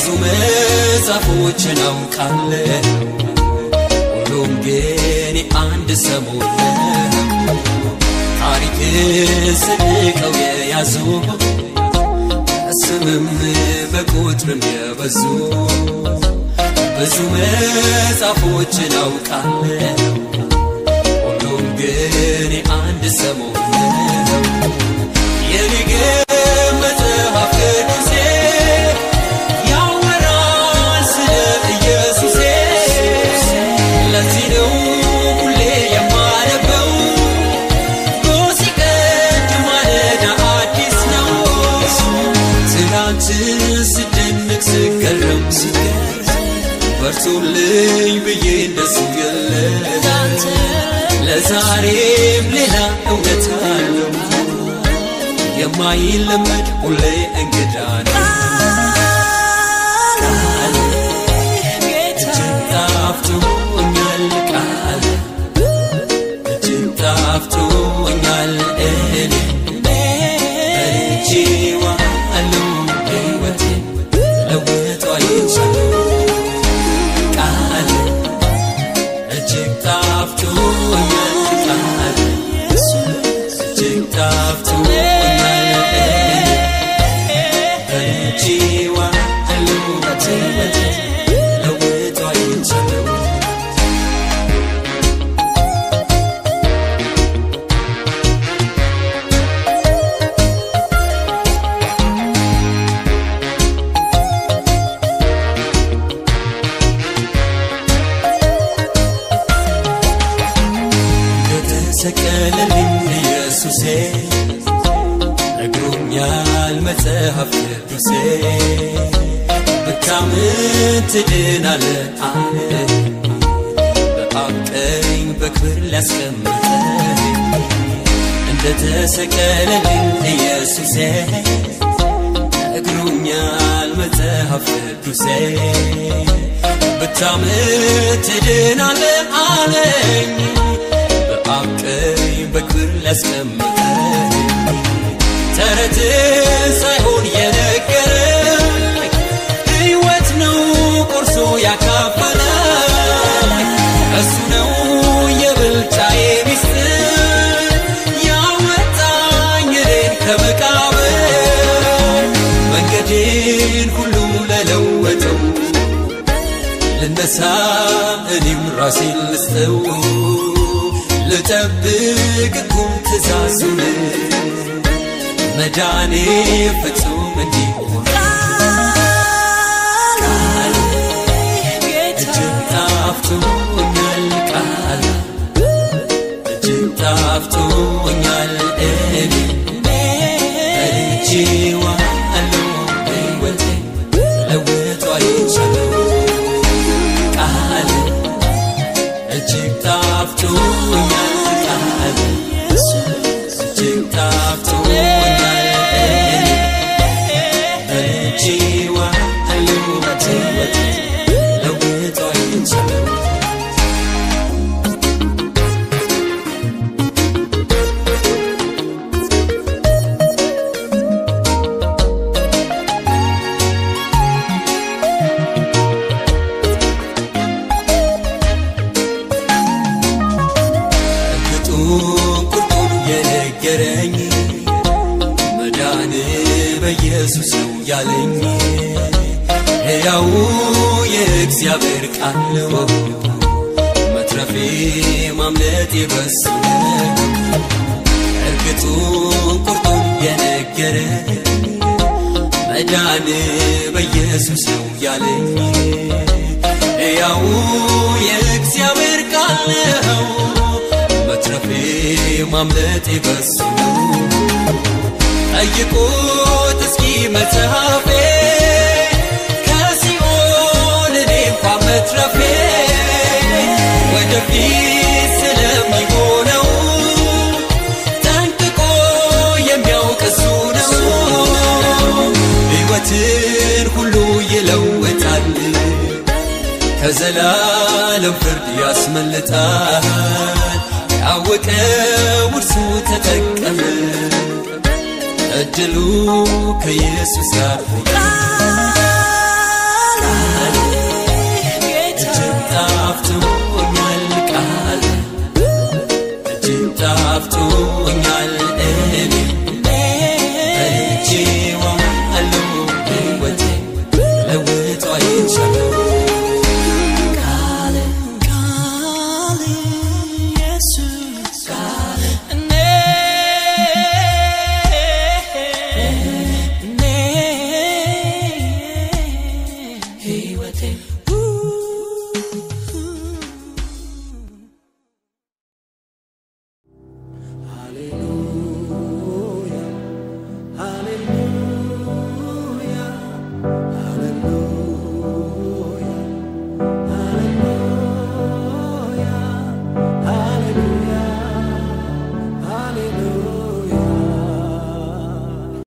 ብዙ መጽሐፎችን አውቃለሁ፣ ሁሉም ግን የአንድ ሰሞን ነው። ታሪክን ሰንቀው የያዙ በስምም በቁጥርም የበዙ ብዙ መጽሐፎችን አውቃለሁ፣ ሁሉም ግን የአንድ ሰሞን ነው። የኔ ግን መጽሐፍ ቅዱሴ ያወራል ስለ ኢየሱሴ። ለዚህ ነው ሁሌ የማነበው፣ ጎህ ሲቀድ ማለዳ አዲስ ነው። ትናንት ስደንቅ ስገረም በርቶልኝ ብዬ እንደሱ የለም። ለዛሬም ሌላ እውነት አለው፣ የማይለመድ ሁሌ እንግዳ ነው። ቃል እጅግ ጣፍቶኛል፣ ቃል እጅግ ጣፍቶኛል። እኔ በልቼዋለሁ፣ ሕይወቴን ለውጦ አይቻለሁ። ቃል እጅግ ጣፍቶኛል፣ ቃል እጅግ ጣፍቶኛል። እኔ በልቼዋለሁ፣ ሕይወቴን ለውጦ አይቻለሁ። እንደተሰቀለልኝ ኢየሱሴ ነግሮኛል መጽሐፍ ቅዱሴ። ብታምን ትድናለህ አለ፣ በአብ ቀኝ በክብር ሊያስቀምጠኝ። እንደተሰቀለልኝ ኢየሱሴ ነግሮኛል መጽሐፍ ቅዱሴ። ብታምን ትድናለህ አለኝ፣ በአብ ቀኝ በክብር ሊያስቀምጠኝ። ተረት ሳይሆን የነገረኝ ሕይወት ነው ቆርሶ ያካፈለኝ። እሱ ነው የብልጫዬ ሚስጥር፣ ያወጣኝ እኔን ከመቃብር። መንገዴን ሁሉ ለለወጠው ልነሳ እኔም ራሴን ልስጠው፣ ልጠብቅ ሕጉን ትእዛዙን መዳኔ ፍጹም እንዲሆን። ቃል እጅግ ጣፍቶኛል፣ ቃል እጅግ ጣፍቶኛል። እኔ በልቼዋለሁ፣ ሕይወቴን ለውጦ አይቻለሁ። ቃል እጅግ ጣፍቶኛል፣ ቃል እጅግ ጣፍቶኛል። እኔ በልቼዋለሁ፣ ሕይወቴን ለውጦ አይቻለሁ። እርግጡን ቁርጡን የነገረኝ መዳን በኢየሱስ ነው ያለኝ ሕያው የእግዚአብሔር ቃል ነው። መትረፌ ማምለጤ በሱ ነው። እርግጡን ቁርጡን የነገረኝ መዳን በኢየሱስ ነው ያለኝ ሕያው የእግዚአብሔር ቃል ነው። መትረፌ ማምለጤ በሱ ነው። ጠይቁት እስኪ መጽሐፌ ከሲኦል እኔ እንኳን መትረፌ ወደፊት ስለሚሆነው ጠንቅቆ የሚያውቅ እሱ ነው። ሕይወትን ሁሉ ይለውጣል፣ ከዘላለም ፍርድ ያስመልጣል። ያወቀው እርሱ ተጠቀመ፣ እድሉ ከኢየሱስ ጋር ሆነ።